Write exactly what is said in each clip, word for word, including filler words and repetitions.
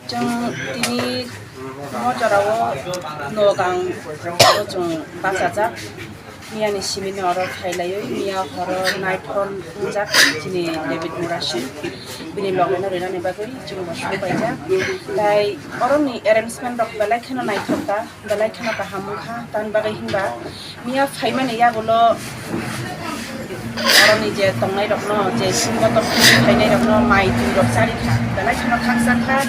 Chwng tini mo jorao nogang o chwng bachajak. Miyani simi no oro khailaiwi, miya horo naithok wngjak chini David Murasing. Bini loge no rinani bagwi chwng bo song paijak. Tai oroni arrangement rok belai kheno naithok ta. Belai kheno kaham wngkha, tamni bagwi hinba miya phaimani yagulo oroni je tongnairokno, je singbotok phainairokno mai twi rok charikha, belai kheno khakchangkha.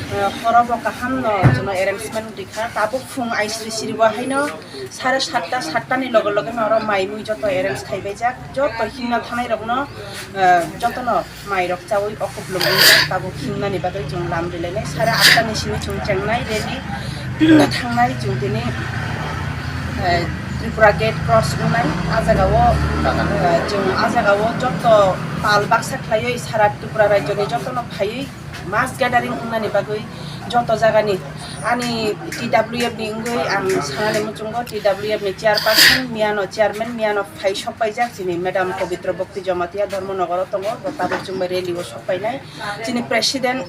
Eh, horo bo kaham no jono arrangement rikha, tabuk phung aisri siri bo haino sare satta, satta ni loge loge no oro mai mui joto arrange khaibaijak, joto himna thanairokno, eh, jotono mairok chaui o kupulung wngjak, tabuk himnani bagwi chwng lam rilainai. Sare atta ni simi chwng chengnai rally thangnai chwng tini, eh, Tripura Gate cross wngnai. A jagao, eh, chwng a jagao joto pal baksa khlaiwi sara Tripura rajyoni jotono phaiwi mass gathering wngnani bagwi joto jagani ani T W F ni wngwi ang sanani muchungo T W F ni chairperson, miyano chairman, miyano phai sok paijak chini Madam Pabitra Bhakti Jamatia Dharmanagar o tongo, bo tabuk chwng bai rally o sok painai. Chini president,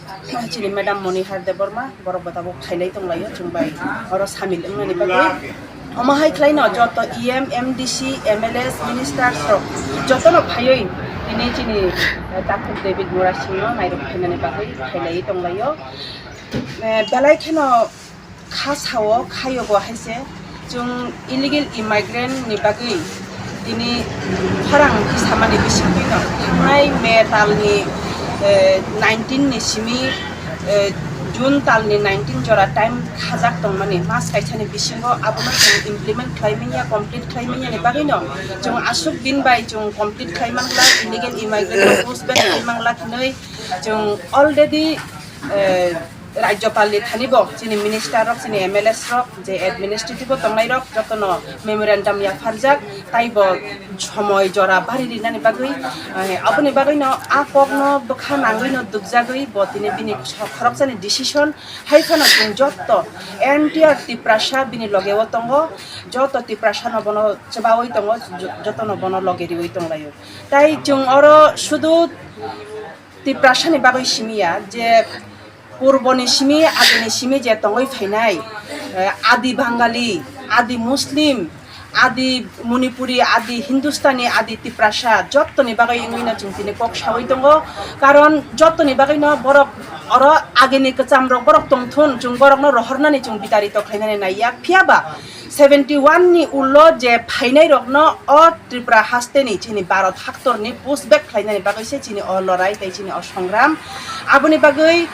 chini Madam Monihar Debbarma, borok bo tabuk khailai tonglaio chwng bai oro samil wngnani bagwi. Omo hai khlaino joto E M, M D C, M L As, ministers rok jotono phaiwi tini chini, eh, Takhuk David Murasing no nairok phainani bagwi khailai tonglaio. Eh, belai kheno kha sao, khayogo hai se chwng illegal immigrant ni bagwi tini khorang kisa mani bisingtwi no thangnai May talni, eh, nineteen ni simi, eh, June talni nineteen jora time khajak tongmani, mas kaisani bisingo abono chwng implement khlai manya, complete khlai manya ni bagwi no chwng aswk din bai chwng complete khlai mangla, illegal immigrant no push back khlai mangla hinwi chwng already, eh, Rajyopal ni thani bo chini minister rok, chini M L As rok, je administrative o tongnai rok jotono memorandum yapharjak, tai bo somoi jora bari rinani bagwi, eh, aboni bagwi no a kok no bwkha nangwi no dukjagwi bo tini bini khoroksani decision hai phano chwng joto entire Tiprasa bini loge o tongo, joto Tiprasa no bono chwbawi tongo, jo-, jotono bono loge riwi tonglaio. Tai chwng oro sudu Tiprasa ni bagwi simi ya je purbo ni simi, adi ni simi je tongwi phainai, eh, Adi Bangali, Adi Muslim, Adi Manipuri, Adi Hindustani, Adi Tiprasa, jottoni bagwi wngwi no chwng tini kok sawi tongo. Karon jottoni bagwi no borok oro agini kwcham rok borok tongthun, chwng borok no rohornani chwng bitarito khlainani naiya. Phiya ba seventy one ni ulo je phainai rok no o Tripura haste ni chini Bharat haktor ni push back khlainani bagwi se chini o lorai tei chini o songram. Aboni bagwi,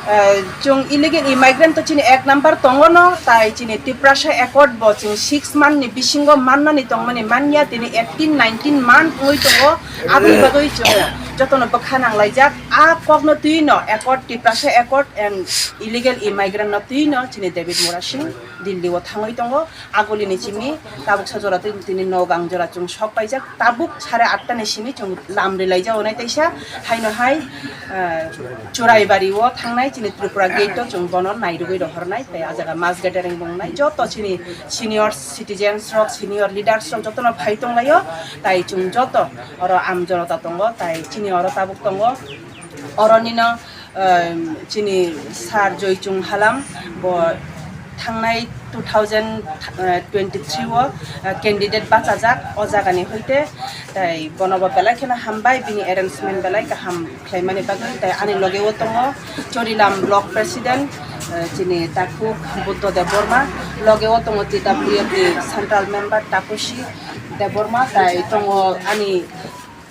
eh, chwng illegal immigrant to chini ek number tongo no, tai chini Tiprasa Accord bo chwng six month ni bisingo mannani tongmani manya, tini eighteen nineteen month wngwi tongo. Aboni bagwi chwng jotono bwkha nanglaijak. A kokno twi no Accord, Tiprasa Accord and illegal immigrant no twi no chini David Murasing Delhi o thangwi tongo. Aguli ni simi tabuk sa jora twi tini nogang jora chwng sok paijak, tabuk sare atta ni simi chwng lam rilai jao nai taisa haino hai, ah, Churaibari o thangnai chini Tripura Gate o chwng bono nairugwi rohornai, tei a jaga mass gathering bo wngnai, joto chini senior citizens rok, senior leaders rok jotono phai tonglaio, tai chwng joto oro am jorota tongo, tai chini oro tabuk tongo. Oro nino, um, chini Sir Joy Chunghalam bo thangnai two thousand twenty-three o, uh, candidate bachajak o jagani hoite, tai bono bo belai kheno hambai, bini arrangement belai kaham khlaimani bagwi, tai ani loge o tongo Chorilam Block President, uh, chini Takhuk Buddha Debbarma, loge o tongo T W F ni Central Member Tapusi Debbarma, tai tongo ani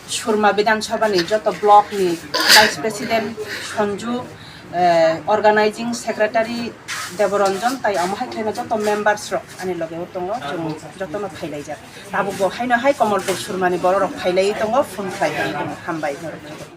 Surma Bidhan Sabha ni joto block ni Vice President Sanju, eh, Organizing Secretary Deboranjan, tai omo hai khlaina joto members rok ani loge o tongo, chwng jotono phailaijak. Tabuk bo haino hai Kamalpur Surma ni borok rok phailai tongo, phone khlai tongo, hambai norok.